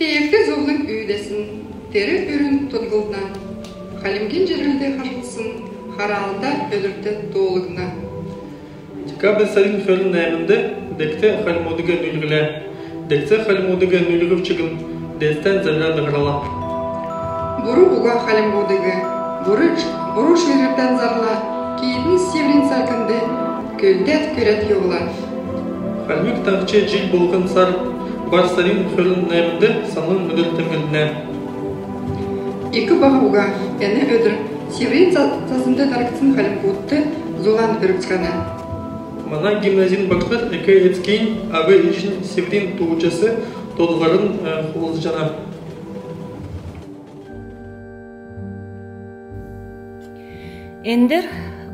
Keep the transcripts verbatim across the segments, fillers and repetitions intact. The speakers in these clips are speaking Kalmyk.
Эгд зовлң үүдәсн тер өрүн тодглна, хальмгин җирһлд хашгдсн хараалта өдрт тоолгдна. Декабрь сарин хөрн нәәмнд дегц хальмгудыг нүүлглә. Дегц хальмгудыг нүүлгв чигн, Делдән зәрмдән һарла. Буру уга хальмгудыг, буру, буру ширртән зарла, киитн Сиврин салькнд көлдәд көрәд йовла. Хальмг Таңһч җил болһн сар бар сарин хөрн нәәмнд санлын өдр темдглнә. Ик баһ уга эн өдр Сиврин цаснд таргдсн хальмгудт зулан өргцхәнә. Мана гимназин багшнр эк-эцкин, аав-ээҗин Сиврин тууҗас тодлвран, э, хулдҗана. Эндр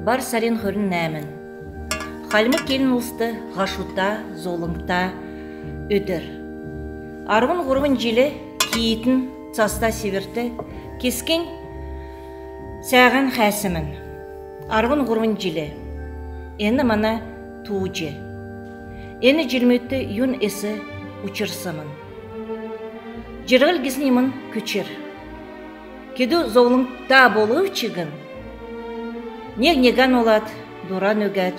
бар сарин хөрн нәәмн. Хальмг келн улст һашута, зовлңта өдр. Арвн һурвн җил киитн цаста Сиврт кесгнь сәәһән хәәсмн. Арвн һурвн җил. Эн мана тууҗ. Эн җилмүдт юн эс учрсмн. Җирһл гисн юмн күчр. Кедү зовлңта болв чигн, нег-негән олад, дуран өгәд,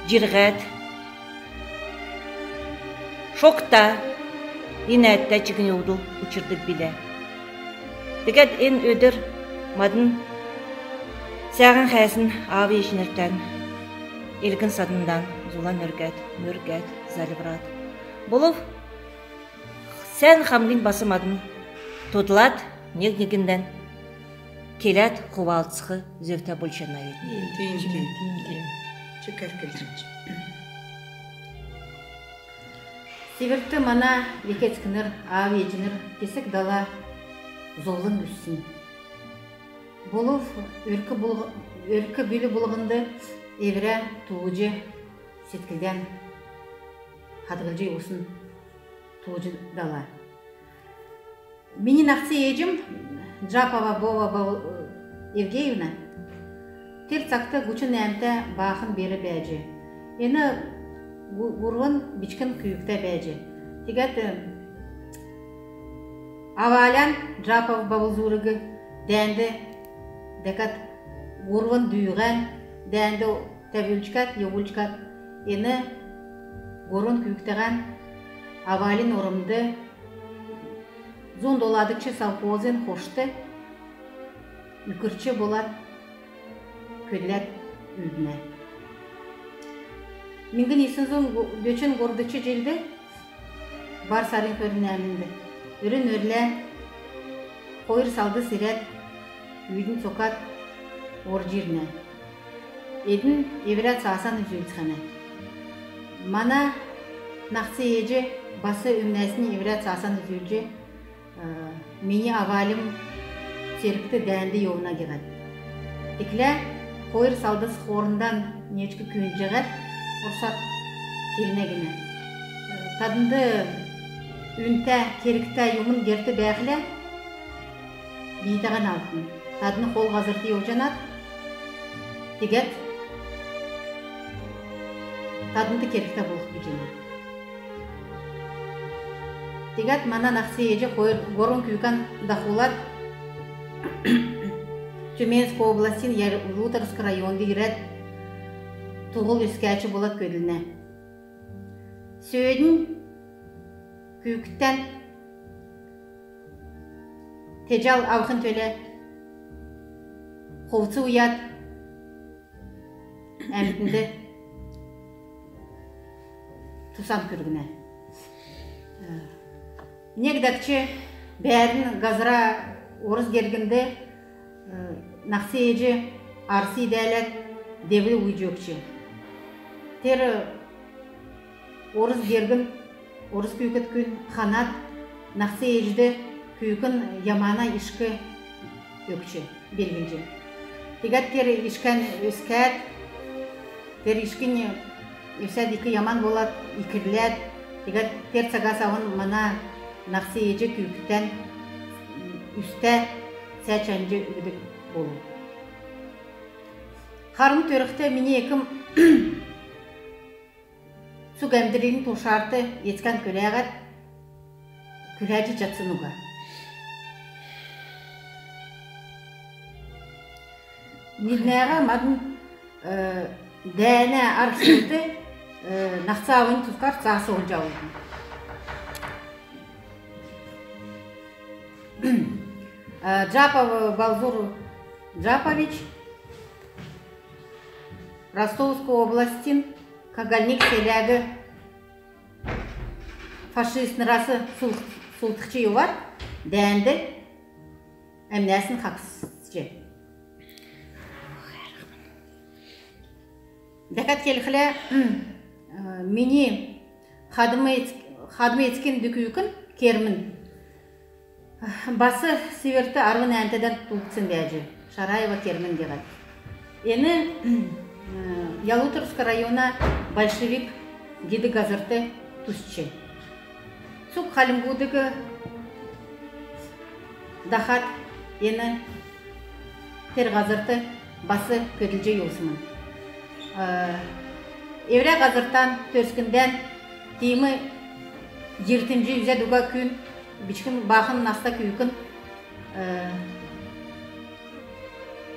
җирһәд, шогта, инәдтә чигн йовдл учрдг билә. Тегәд эн өдр мадн сәәһән хәәсн аав-ээҗнртән, элгн-садндан зулан өргәд, мөргәд, зальврад, болв сән хамгинь бас мадн тодлад, нег-негндән келәд хувалцх зөвтә болҗанавидн. Тиим, тиим, тиим, тиим. Чикәр келҗ. Сиврт мана эк-эцкнр, аав-ээҗнр кесг дала зовлң үзсн. Болв өрк-бүл, өрк-бүл болһнд эврә тууҗ седклдән хадһлҗ йовсн тууҗ дала. Мини нахц ээҗм Джапова Бова Бав-, Евгеньевна тер цагт һучн нәәмтә баахн бер бәәҗ. Эн һу-, һурвн бичкн күүктә бәәҗ. Тегәд, э, авалян Джапов Бавлзуриг дәәнд дәкәд, һурвн дүүһән дәәнд тәвүлчкәд, йовулчкәд, эн һурвн күүктәһән авалин ормд зун доладгч совхозин хошт үкрч болад көдләд үлднә. Миңһн йисн зун дөчн һурвдгч җилд бар сарин хөрн нәәмнд өрүн өрлә хойр салдс ирәд, үүдн цокад орҗ ирнә. Эдн эврә цаасан үзүлцхәнә. Мана нахц ээҗ бас өмнәснь эврә цаасан үзүлҗ, э, мини авальм цергт дәәнд йовна гиһәд. Тиигхлә хойр салдс хоорндан неечк күүндҗәһәд, орсар келнә гинә: таднд үнтә, кергтә юмн герт бәәхлә, бийдәһән автн. Тадн хол һазрт йовҗанат, тегәд таднд кергтә болх гиҗәнә. Тегәд мана нахц ээҗ хойр, һурвн күүкән дахулад Тюменск областин Ялуторовск районд ирәд, туһл өскәч болад көдлнә. Сөөднь күүкдтән теҗәл авхин төлә хувц уяд, әмтнд тусан күргнә. Нег дәкҗ бәәрн һазра орс гергнд нахц ээҗ арс идәләд, девл уйҗ өгч. Тер орс гергн, орс күүкд күн ханад, нахц ээҗд күүкн ямана ишк өгч, белглҗ. Тегәд тер ишкән өскәд, тер ишкнь өсәд, ик яман болад, икрләд. Тегәд тер цагас авн мана нахц ээҗ күүкдтән үстә сәәҗ чанҗ өгдг болв. Харм төрхд мини экм цуг әмдрлин туршарт эцкән күләһәд, күләҗ чадсн уга. Ниднәһән мадн, э, дәәнә арһ-зерд, э, наһц аавин тускар цаас олҗ авлтн. Э, Джапов Балзур Джапович Ростовск областин Кагальник селәг фашистнрәс сулһ-, сулдхҗ йовад, дәәнд әмнәсн хаһцҗ. Дәкәд келхлә, э, мини хадм эц-, хадм эцкин дү күүкн Кермн бас Сиврт арвн нәәмтәдән туугдсн бәәҗ, Шараева Кермн гиһәд. Эн, э, Ялуторовск района Большевик гидг һазрт тусч. Цуг хальмгудыг дахад эн тер һазрт бас көдлҗ йовсмн. Э, эврә һазртан, төрскндән тиим йиртмҗ үзәд уга күн, бичкн баахн наста күүкн, э,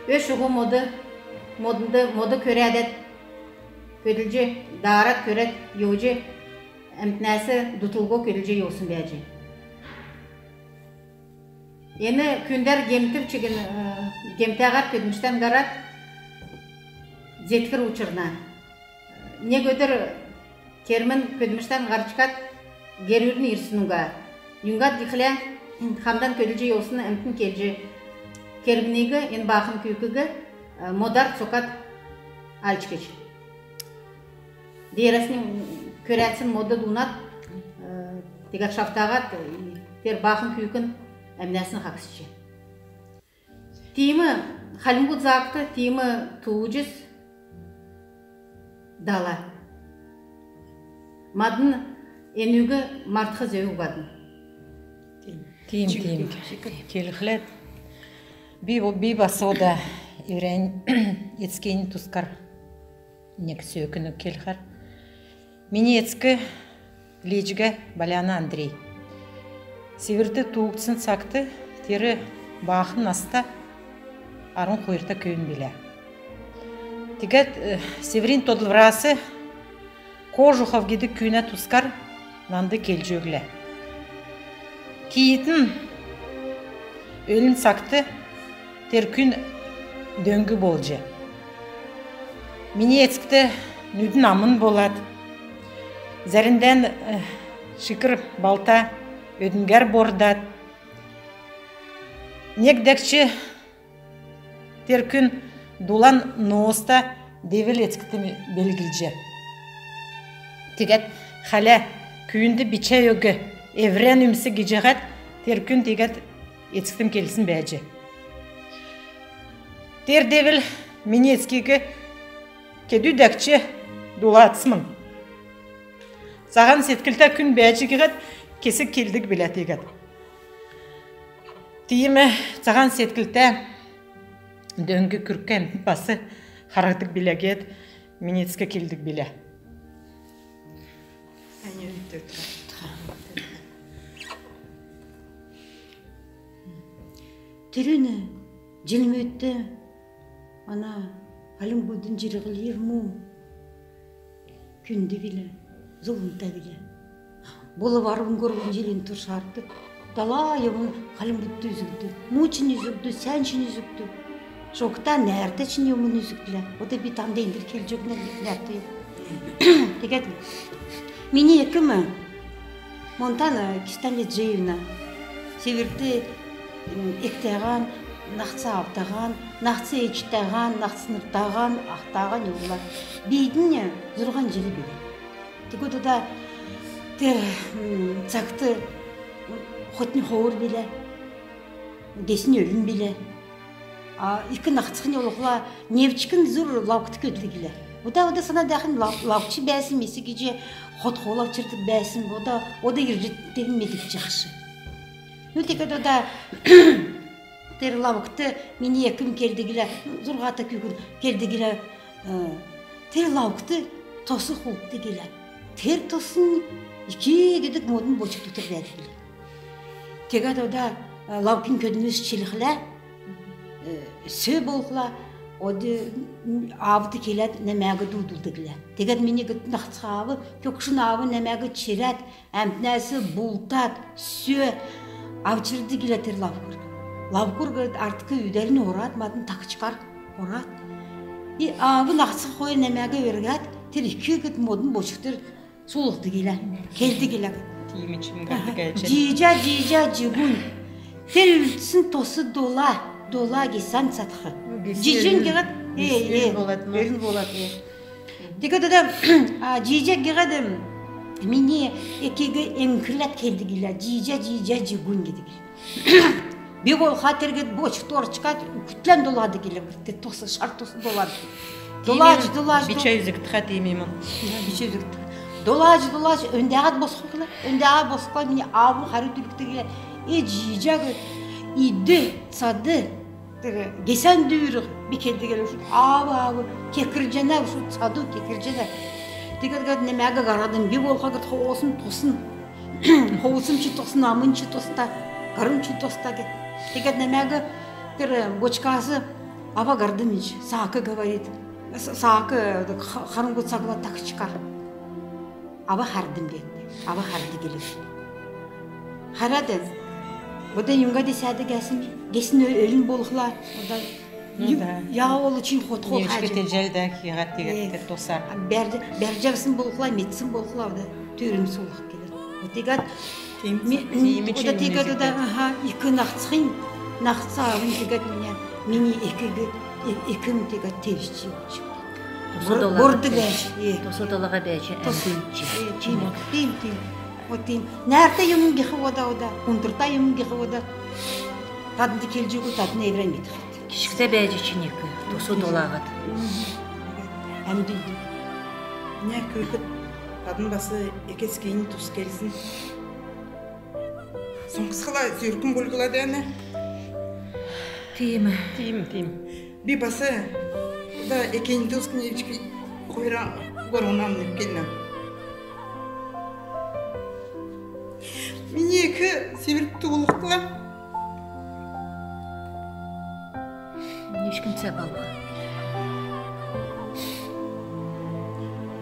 ө-шуһу мод, моднд, мод көрәдәд, көдлҗ, даарад, көрәд йовҗ, әмтнәс дутлго көдлҗ йовсн бәәҗ. Эн күүндәр гемтв чигн, э, гемтәһәр көдлмштән һарад, зеткр учрна. Нег өдр Кермн көдлмштән һарчкад герүрн ирсн уга. Юңгад гихлә хамдан көдлҗ йовсн әмтн келҗ, Кермниг эн баахн күүкиг, э, модар цокад алчкҗ. Деерәснь көрәдсн мод дунад, э, тегәд шавтаһад, э, тер баахн күүкн әмнәсн хаһцҗ. Тиим хальмгуд цагт тиим тууҗс дала. Мадн энүг мартх зөв угадн. Тиим, тиим. Келхлә, би, би бас ода эврән эцкин тускар нег сөөкн үг келхәр. Мини эцк Лиҗгә Баляна Андрей. Сиврт туугдсн цагт тер баахн наста, арвн хойрта көвүн билә. Тегәд, э, Сиврин тодлврас Кожухов гидг күүнә тускар нанд келҗ өглә. Киитн өлн цагт тер күн дөң болҗ, мини эцкт нүдн амн болад, зәрмдән, э, шикр балта өдңгәр бордад, нег дәкҗ тер күн дулан нооста девл эцкт белглҗ. Тегәд хәлә, күүнд бичә өг, эврән үмс гиҗәһәд, тер күн тегәд эцктм келсн бәәҗ. Тер девл мини эцкиг кедү дәкҗ дуладсмн. Цаһан седклтә күн бәәҗ гиһәд, кесг келдг билә тегәд. Тиим цаһан седклтә, дөң күргх әмтн бас харһдг билә гиһәд, мини эцк келдг билә. Терүн җилмүдт мана хальмгудын җирһл ирмү күнд билә, зулмта билә. Болв арвн һурвн җилин турш артд дала юмн хальмгудт үзгдв. Муу чигн үзгдв, сән чигн үзгдв. Шогта нәәртә чигн юмн үзгдлә. Ода би танд эндр келҗ өгнә, нәәртә юм. Тегәд мини экм Монтана Кистанлиҗевна Сиврт, м, эктәһән, наһц аавтаһан, наһц ээҗтәһән, наһц нуртаһан, ахтаһан йовла. Бийднь зурһан җил билә. Тегәд ода тер, м, цагт, м, хотнь ховр билә, геснь өлн билә. А ик наһцхнь болхла, невчкн зур лавкт көдлдг билә. Ода, ода санад бәәхнь, лав-, лавкч бәәсн, месг гиҗ хот-хол авчрдг бәәсн, ода, ода ирҗ тевн медгдҗәхш. Ну, тегәд ода тер лавкт мини экм келдг билә, зурһата күүкн келдг билә, э, тер лавкт тос хулддг билә. Тер тоснь ик гидг модн бочк дотр бәәдг билә. Тегәд ода лавкин көдлмш чилхлә, сө болхла, ода аавд келәд нәмәг дуудулдг гилә. Тегәд мини гидг наһцх аав, көгшн аав нәмәг чирәд, әмтнәс бултад, сө авч ирдг гилә тер лавкур. Лавкур гидг артк үүдәлнь орад, мадн тагчкар орад. И аав наһцх хойр нәмәг өргәд, тер ик гидг модн бочк тер суулһдг гилә, келдг гилә. Тиим чим гидг гиҗ. Җиҗә, җиҗә, җигүн. Тер үлдсн тос дола, дола гесн цадх. Җиҗин гиһәд, э, э, болад, өрн болад, э. Тегәд ода, а, җиҗә гиһәд, мини экиг эңкрләд келдг гилә, җиҗә, җиҗә, җигүн гидг. Би болхла тергәд бочкд орчкад, күтлән долад гилә, тер тос, шар тос долад. Долач, долач, бичә үзгтхә тиим юм. Бичә үзгтхә. Долач, долач, өндәһәд босхла, өндәһәд босхла, мини аав хару түлктг, э, җиҗә гиһәд, ид, цад, тер гесн дүүрг би келдг гилә, шуд аав, аав, кекрҗәнә, шуд цаду кекрҗәнә. Тегәд гиһәд нәмәг һардм, би болхла гиһәд хоосн тосн. Хоосн чи тосн, амн чи тоста, һарм чи тоста гиһәд. Тегәд нәмәг тер бочкас аав һардм, саак говорит. С-, саак, э, х-, харңһу цагла тагчкар. Аав һардм гиһәд. Аав һардг гилә. Харад, ода юңгад сәәдг гесн, гесн ө-, өлн болхла, ода Ну да. Яа олн чин хот-хол хаҗ. Теҗәл дә киһәд тегәд тер тосар. Бәрҗ-, бәрҗәсн болхла, медсн болхла, ода түрүн суулһх гилә. Тегәд тиим, ми-, тиим, ода тегәд ода, аһа, ик наһцхинь, наһцхавн тегәд мини, мини экиг, э-, экм тегәд терч йовҗ. Тосу долага бәәҗ, э. Тосу долага бәәҗ, тос-, әмтнч. Э, тиим, тиим, тиим. Вот тиим. Нәртә юм гих ода, ода, унтрта юм гих ода. Таднд келҗ уга, тадн эврән медх. Кишгтә бәәҗ чиник, тосу долагад. Әмдүлд. Нә күүкд, тадн бас эк-эцкиннь тус келсн. Соңсхла зүркн булгла дәнә. Тиим. Тиим, тиим. Би бас, да, экиннь тускнь эвчк хойр гормонан келнә. Мини эк Сиврт туулхла. Нишкнцә балһ.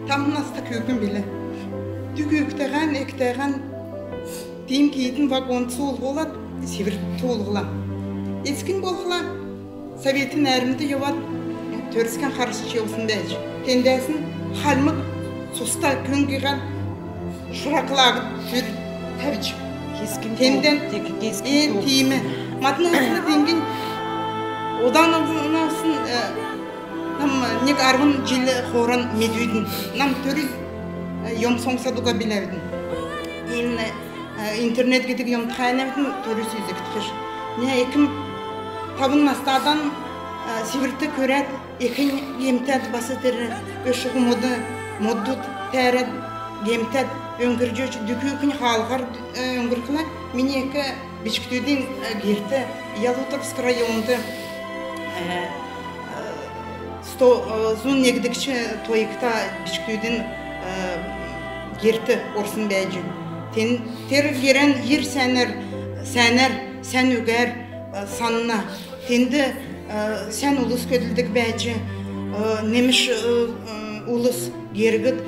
Тамн наста күүкн билә. Дү күүктәһән, эктәһән, тиим киитн вагонд суулһулад, Сиврт туулһла. Эцкнь болхла, Советин әәрмд йовад, Төрскән харсҗ йовсн бәәҗ. Тендәсн хальмг цуста күн гиһәд, шураклаг түр тәвҗ. Кесгин тендән тиим. Мадн улсна тиим. Ода нам, нам, э, нам нег арвн җил хооран медүдн. Нам төрү, э, юм соңсад уга биләвидн. Эн, э, интернет гидг юмн тхәнәвидн, төрү үзгдхш. Нә экм тавн настадан, э, Сиврт күрәд, экнь гемтәд, бас тер өшг мод, модд тәәрәд, гемтәд өңгрҗ, дү күүкнь хаалһар, э, өңгрхлә, мини эк бичкдүдин, э, герт, Ялуторовск районд, э, э, сто, э, зун негдгч тойгта бичкдүдин, э, герт орсн бәәҗ. Тен, тер герән йир сәәнәр, сәәнәр, сән үгәр, э, санна. Тенд, э, сән улс көдлдг бәәҗ, э, немш, э, э, улс, гергд,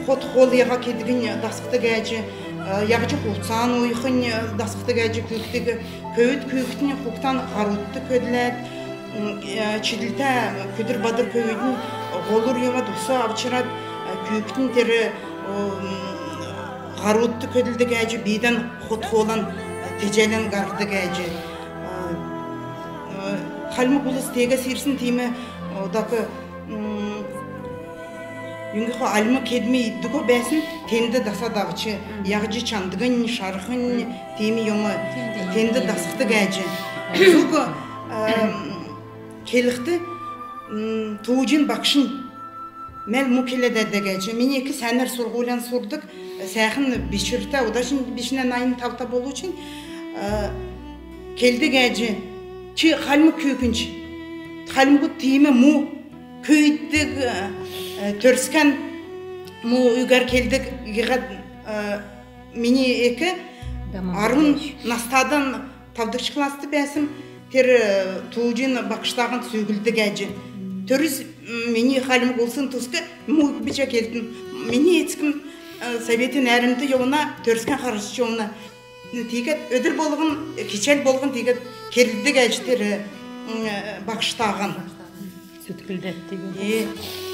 хот-хол яһад кедгнь дасхд бәәҗ, э, яһҗ хувцан уйхнь дасхд бәәҗ күүкдиг, көвүд күүкднь хугтан һарудт көдләд, м, э, чидлтә күдр-бадр көвүднь һолур йовад, ус авчрад, э, күүкднь тер, э, м, һарудт көдлдг бәәҗ, бийдән хот-холан, э, теҗәлән һарһдг бәәҗ. Э, э, хальмг улс теегәс ирсн тиим, э, одак, м, юңгад хальмг кедм иддго бәәсн, тенд дасад авч, яһҗ чандгнь, шархнь, тиим юм, тенд дасхд бәәҗ. Зуг, э, келхд, м, тууҗин багшнь мәл-му келәд бәәҗ. Мини эк сәәнәр сурһулян сурдг, сәәхн бичвртә, ода чигн бичнә, найн тавта болвчн, э, келдг бәәҗ, чи хальмг күүкнч, хальмгуд тиим му күүкдиг, э, Төрскән му үгәр келдг гиһәд, э, мини эк Арвн настадан тавдгч класст бәәсн, тер, э, тууҗин багштаһан сүүглдг әҗ. Төрүс, м, мини хальмг улсин туск му бичә келтн. Мини эцкм, э, советин әрмд йовна, Төрскән харсҗ йовна. Тиигәд өдр болһн, кичәл болһн тиигәд керлдг әҗ тер, м, багштаһан. Сүтклдәд тиигәд. Э,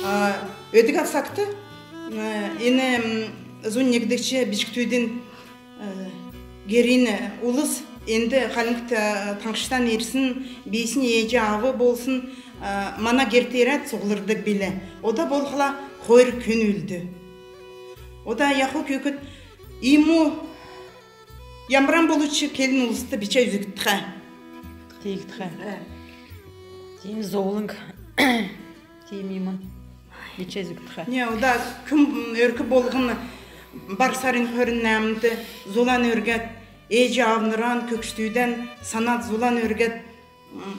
а, өдгә цагт, э, эн, м, зун негдгч бичкдүдин Э, герин улс энд Хальмгт, э, таңһчдан ирсн, бийснь ээҗ-аав болсн, э, мана герт ирәд цуглрдг билә. Ода болхла хойр күн үлдв. Ода яһу күүкд, иим му ямаран болвчн келн улст бичә үзгдтхә. Тиигдхә. Э. Тиим зовлң. Тиим юмн. Бичә үзгдтхә. Не, ода күн, м, өрк болһн бар сарин хөрн нәәмнд зулан өргәд, ээҗ-аавнран, көгшдүдән санад зулан өргәд, м,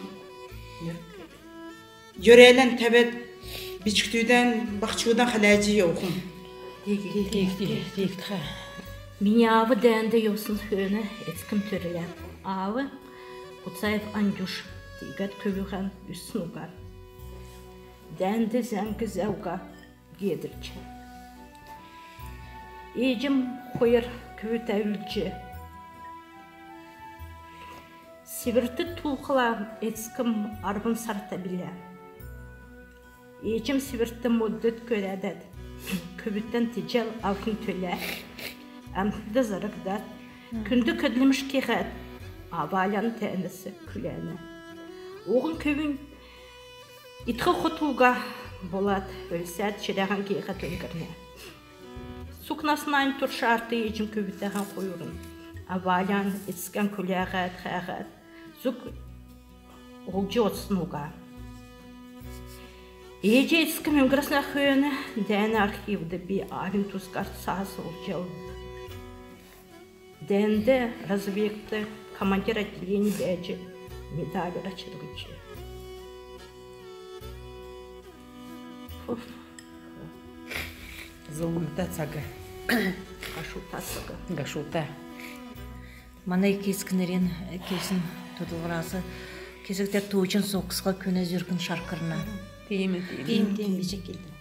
йөрәлән тәвәд, бичкдүдән, баһчудан хәләҗ йовхм. Тииг-, тииг-, тиигдхә. Мини аав дәәнд йовсн хөөн эцкм төрлә. Аав Куцаев Андюш, тиигәд көвүһән үзсн уга. Дәәнд зәңг зә уга геедрҗ. Ээҗм хойр көвүтә үлдҗ, Сиврт туулхла, эцкм арвн сарта билә. Ээҗм Сиврт модд көрәдәд, көвүтән тиҗәл авхин төлә әмтнд заргдад, күнд көдлмш кеһәд, авалян тәәнәс күләнә. Уһн көвүнь идх хот уга болад, өлсәд, чирәһән гееһәд өңгрнә. Цуг наснань туршарт ээҗм көвүтәһән хойрн авалян, эцкән күләһәд, хәәһәд, зуг олҗ одсн уга. Ээҗ эцкм өңгрсн хөөн дәәнә архивд би аавин тускар цаас олҗ авв. Дәәнд разведкд командир отделень бәәҗ, медальра чиргҗ. Зовлңта цаг. Гашута цаг. Гашута. Мана эк-эцкнрин кесн тодлврас кесг тер тууҗин соңсхла күүнә зүркн шаркрна. Тиим, тиим. Тиим, тиим, бичә келтн.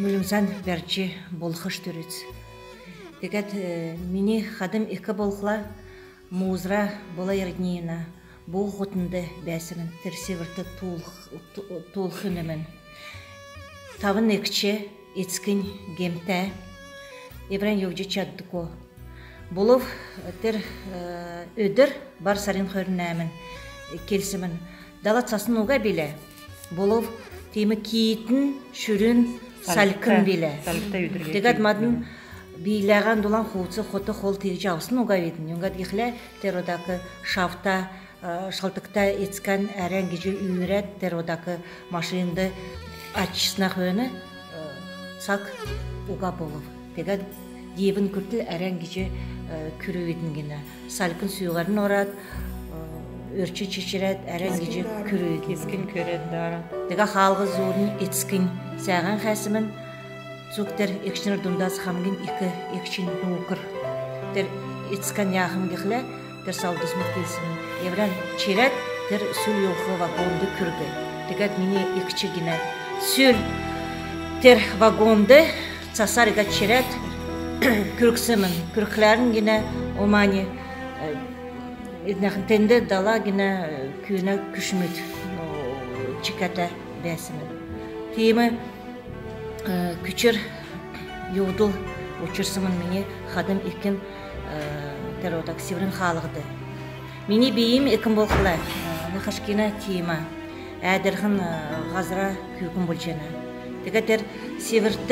Мөлмсән бәрҗ болхш төрүц. Тегәд, э, мини хадм эк болхла, Музра Бола Эрдниевна, Буһ хотнд бәәсмн, тер Сиврт туулх-, ту-, туулхинмн. Тавн эгч, эцкнь гемтә, эврән йовҗ чаддго. Болв тер, э, өдр бар сарин хөрн нәәмн келсмн. Дала цасн уга билә. Болв тиим киитн, шүрүн, салькн билә. Салькта өдр. Тегәд мадн бийләһән дулан хувц, хот-хол тиигҗ авсн угавидн. Юңгад гихлә тер одак шавта, э, шалтгта эцкән әрән гиҗ үүрәд, тер одак машинд ачсна хөөн, э, цаг уга болв. Тегәд диивн күртл әрән гиҗ, э, күрүвидн гинә. Салькн сүүһәрн орад, э, өрч чичрәд, әрән гиҗ күрүвидн. Кесгнь көрәд даарад. Тегәд хаалһ зуурнь эцкнь сәәһән хәәсмн, цуг тер эгчнр дундас хамгин ик эгчнь нөкр. Тер эцкән яһм гихлә, тер салдусмуд келсмн. Эврән чирәд, тер сүл йовх вагонд күрг. Тегәд мини эгч гинә сүл тер вагонд цасар иигәд чирәд күргсмн. Күргхләрн гинә омань, э, эднәхн тенд дала гинә, э, күүнә күчмүд, ну, чикәтә бәәсмн. Тиим, э, күчр йовдл учрсмн мини хадм экин, э, тер одак Сиврин хаалһд. Мини бийм экм болхла, э, нахашкина тиим әәдрхн, э, һазра күүкн болҗана. Тегәд тер Сиврт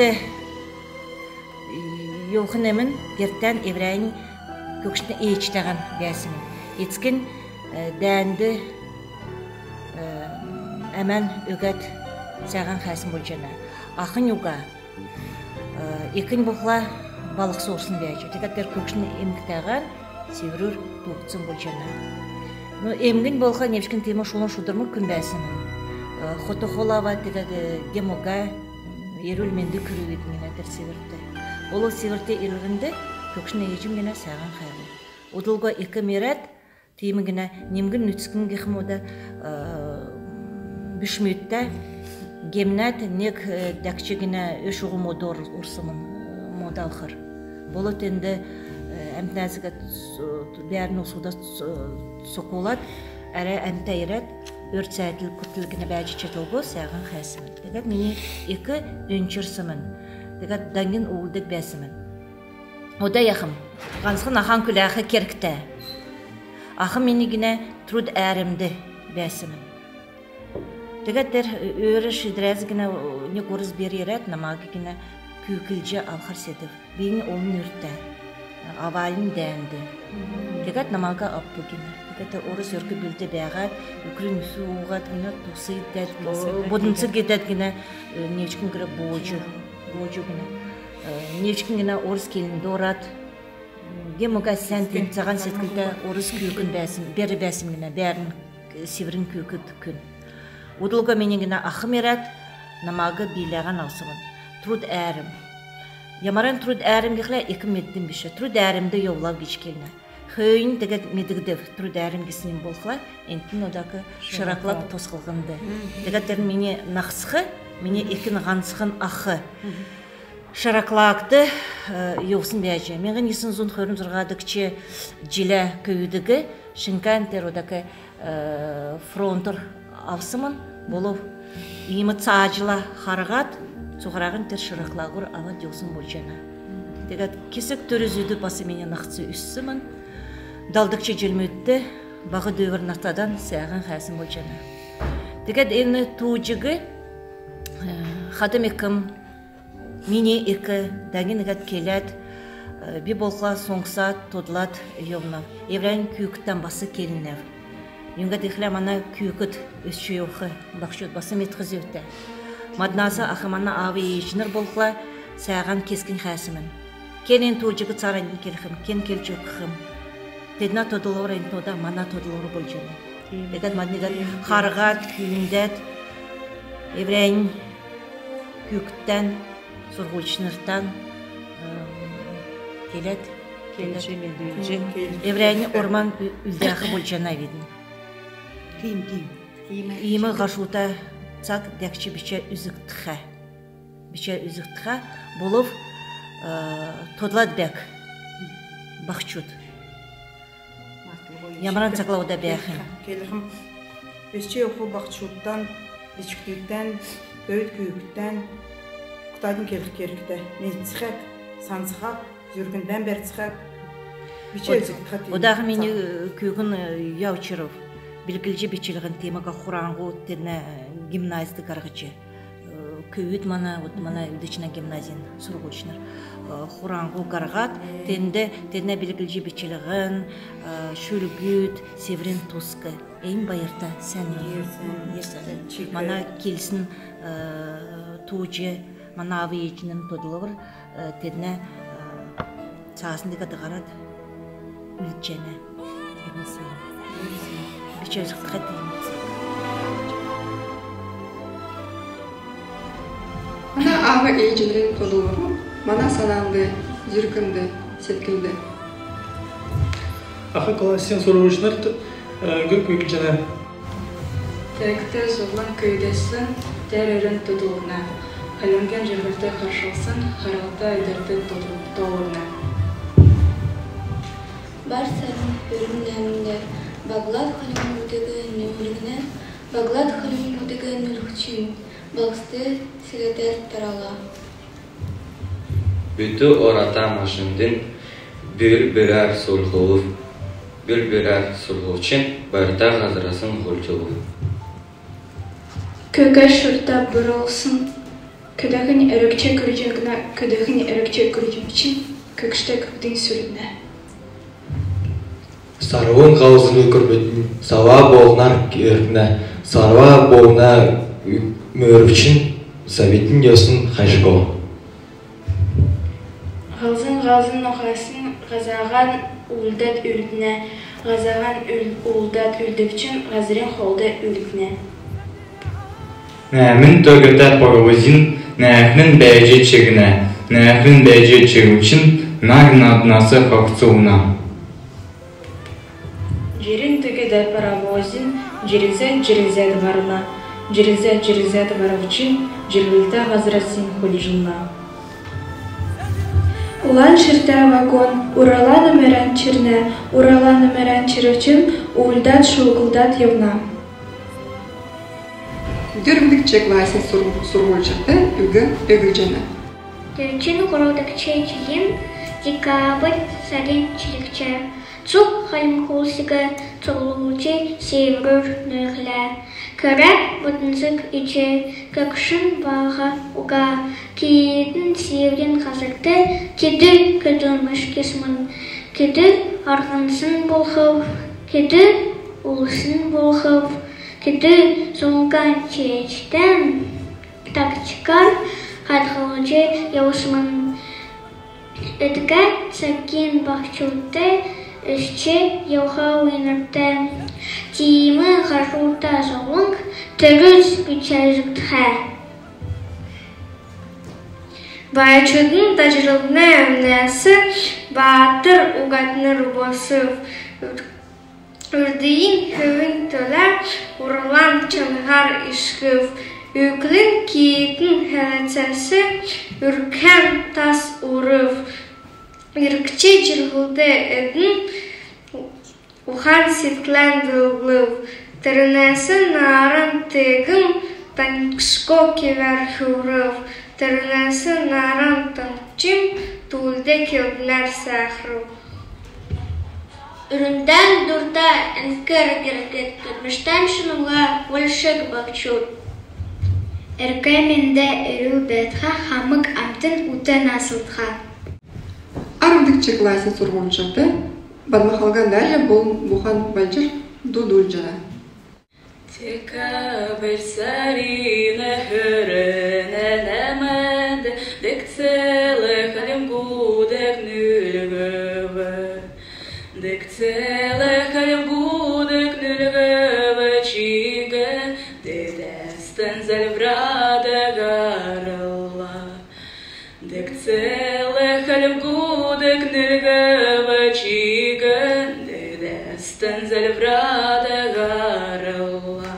йовхин эмн гертән эврәннь көгшн ээҗтәһән бәәсмн. Эцкнь, э, дәәнд, э, әмән өгәд сәәһән хәәсн болҗана. Ахнь уга, э, экнь болхла балһс орсн бәәҗ. Тегәд тер көгшн эмгтәһән Сиврүр туугдсн болҗана. Ну, эмгнь болхла невчкн тиим шулун шудрмг күн бәәсмн. Э, хот-хол авад, тегәд, э, гем уга, эрүл-менд күрүвидн гинә тер Сиврт. Болв Сиврт ирлһнд көгшн ээҗм гинә сәәһән хәәлә. Удл уга экм ирәд, тиим гинә нимгн нүцкн гихм ода, э, бүшмүдтә гемнәд, нег, э, дәкҗ гинә өш уга модо орсмн, э, модо алхар. Болв тенд, э, әмтнәс гиһәд, э, бәәрн усуда, э, сокулад, әрә әмтә ирәд, өрт-сәәдл күртл гинә бәәҗ чадлго сәәһән хәәсмн. Тегәд мини эк өнчрсмн. Тегәд даңгин үүлддг бәәсмн. Ода яхм, һанцхн ахан күләх кергтә. Ахм мини гинә труд әәрмд бәәсмн. Тегәд тер өөр шидрәс гинә, э, нег орс бер ирәд, намаг гинә күүклҗ алхар седв. Бийнь олн үртә, авальнь дәәнд. Тегәд намаг авв гинә. Тегәд орс өрк-бүлд бәәһәд, үкрин үс ууһад гинә, тус идәд, боднцг идәд гинә, э, невчкн гер бооҗу, бооҗу гинә. Э, невчкн гинә орс келнд орад, гем уга сән, тиим цаһан седклтә орс күүкн бәәсмн, бер бәәсмн гинә, бәәрн сиврин күүкд күн. Удл уга мини гинә ахм ирәд, намаг бийләһән авсмн. Труд әәрм. Ямаран труд әәрм гихлә экм меддн биш. Труд әәрмд йовлав гиҗ келнә. Хөөннь тегәд медгдв, труд әәрм гиснь болхла, энтн одак шыраклагд тосхлһнд. Тегәд тер мини наһцх, мини экин һанцхн ах. Шыраклагд, э, йовсн бәәҗ. Миңһн йисн зун хөрн зурһадгч җилә көвүдиг шинкән тер одак, э, фронтур авсмн, болв иим цааҗла харһад, цуһараһинь тер шыраклагур авад йовсн болҗана. Тегәд кесг түрү-зүдү бас мини наһц үзсмн. Далдгч җилмүдт баһ дүүвр нартадан сәәһән хәәсн болҗана. Тегәд эн тууҗиг, э, хадм экм, мини эк даңгин гиһәд келәд, э, би болхла соңсад, тодлад йовнав. Эврәннь күүкдтән бас келнәв. Юңгад гихлә мана күүкд, өсч йовх баһчуд бас медх зөвтә. Маднас ах мана аав ээҗнр болхла сәәһән кесгнь хәәсмн. Кен эн тууҗиг цааранднь келхм, кен келҗ өгхм. Теднә тодлвр эн тода мана тодлвр болҗана. Тегәд мадниг харһад, күүндәд, эврәннь күүкдтән, сурһульчнртан, эм, келәд, келәд. Эврәннь орман ү-, үлдәх болҗанавидн. Тиим, тиим. Иим һашута цаг дәкҗ бичә үзгдтхә. Бичә үзгдтхә, болв, э, тодлад бәәх баһчуд. Ямаран цагла ода бәәхнь. Келхм, өсч йовх баһчудтан, бичкдүдтән, көвүд күүкдтән угтаднь келх кергтә. Медцхәг, сансхад, зүркндән бәрцхәг. Бичә үзгдтхә. Одах мини, э, күүкн, э, явчрв. Билглҗ бичлһн, тиим уга Хураңһу теднә, э, гимназьд һарһҗ. Э, көвүд мана, вот мана Үлдчнә гимназин сурһульчнр, э, Хураңһу һарһад, тенд, теднә билглҗ бичлһн, э, шүлгүд, севрин туск. Эн байрта сән. Мана келсн, э, тууҗ, мана аав ээҗнрин тодлвр, э, теднә, э, цааснд гиһәд һарад үлдҗәнә. Бичә үзгдтхә. Мана аав ээҗнрин тодлвр мана сананд, зүркнд, седклд. Ах классин сурһульчнрт, э, гөр күүклҗәнә. Тегәд зовлң көвүдәс тер өрүн тодлврна, хальмгин җирһлд харшлсн харһлта өдрт тодлврна. Бар сарин хөрн нәәмнд Баглад хольмгудыг нүүлгнә, Баглад хольмгудыг нүүлгчн балһсд селәдәр тарала. Бүтү ората машинднь бүл-бүләр суулһулв. Бүл-бүләр суулһулчн байрта һазрасн һулдҗулв. Көгәр шурта бурулсн, көдәхнь эргцә күрҗәнә, көдәхнь эргцә күргчн көгшдән көвүднь сүрднә. Сарвн һалзн күрбтнь сава болһнар өртнә, сарва болһна мөрвчн савитн йосн хәшго. Һалзн һалзн нохасн һазаһан уулдад үлднә, һазаһан ул-, уулдад үлдвчн һазрин холд үлднә. Нәәмн төгәтә паровозин нәәхн бәәҗ чигнә, нәәхн бәәҗ чигвчн наг наднас хогцулна. паровозин җирзәд-җирзәд һарна, җирзәд-җирзәд һарһҗ, җирһлтә һазрас син хулдҗлна. Улан ширтә вагон уралан өмәрән чирнә, уралан өмәрән чирвчн уульдад, шууглдад йовна. Дөрвдгч классин сур-, сурһульчд үг өгҗәнә. Төвчн һурвдгч җилин декабрь сарин чилгч. Цуг Хальмг улсиг цуглулҗ сиврүр нүүрлә. Көрәд буднцг ич, көгшн баһ уга, киитн сиврин һазрт кедү көдлмш кесмн, кедү арһсн болхв, кедү улсн болхв, кедү зуньган чееҗтән тактикар хадһлҗ йовсмн. Өдгә цагин баһчудт өсч йовх үйнртә тиим һашута зовлң төрүц бичәлгдхә. Баячудын даҗрлһна өмнәс баатр угатнр босв. Үрдин хөвин төлә уралан чанһар ишкв. Үклин киитн хәләцәс үргән тас урв. Иргч җирһлд эдн ухан седклән белдв. Тернәс нааран теегм танкско кевәр хүврв. Тернәс нааран танкчм туулд келднәр сәәхрв. Үрндән дурта, эңкр гергт көдлмштән шунмһа болшг баһчуд. Эркә менд, эрүл бәәтхә, хамг амтн ут наслтха. Арвдгч классин сурһульчд Бадма Халга Дарья болн Бухан Балҗр дуудулҗана. Декабрь сарин хөрн нәәмнд дегцл хальмгудг нүүлгв. Дегцл хальмгудг нүүлгв, чигн дедәстн зальврад һарла. Дегцл хальмгудг нүүлгв, чигн дедәстн зальврад һарла.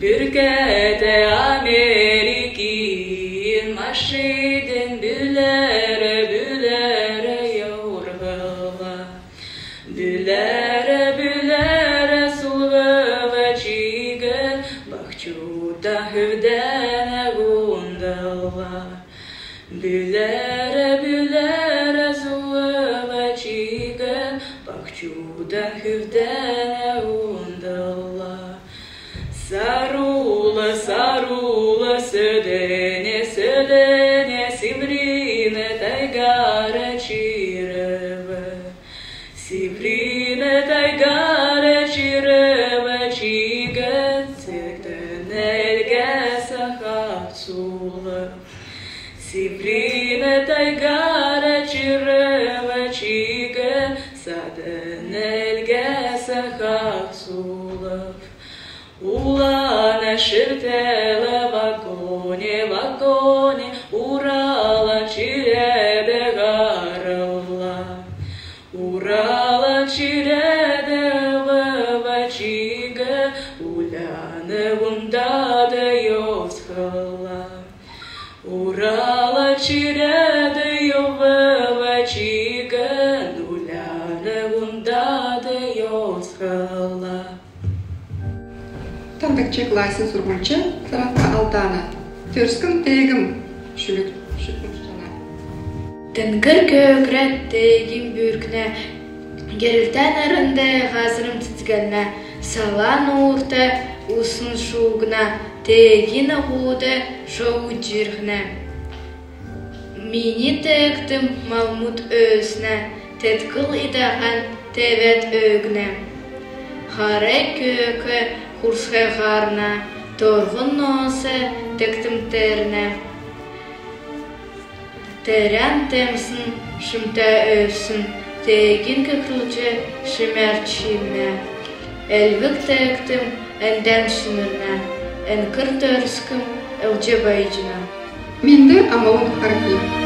Бүркәтә Америкин машидн бүләрн-бүләрн йоврла. Бүләрн-бүләрн суулһв, чигн баһчудан хүвдән һундла. Бүләрн-бүләрн суулһв, чигн баһчудан хүвдән һундла. Сарул, сарул, сөднь, сөднь Сиврин тайгар чирв. Сиврин тайгар чирв, чигн цетн элгәс хавцулв. Сиврин тайгар чирв, чигн садн элгәс хавцулв. Улан ширтл вагонь, вагонь Уралан чирәд һарла. Уралан чирәд йовв, чигн улян ундад йосхла. Уралан чирәд йовв, чигн улян ундад йосхла. Тавдгч классин сурһульч Царанка Алдана «Төрскн теегм» шүлг шүлгчәнә. Теңгр көкрәд теегин бүркнә, герлтә нарнд һазрм цецгәлнә, сала нуурт усн шуугна, теегин һууд шову җирһнә. Мини теегтм малмуд өөснә, теткл идәһән тевәд өгнә. Хар көк хурсхәр һарна, торһн ноос теегтм тернә. Терән темсн шимтә өвсн теегин көкрлҗ шимәр чинә. Элвг теегтм эндән шинрнә, эңкр төрскм элҗ байҗна. Менд амулң харһий.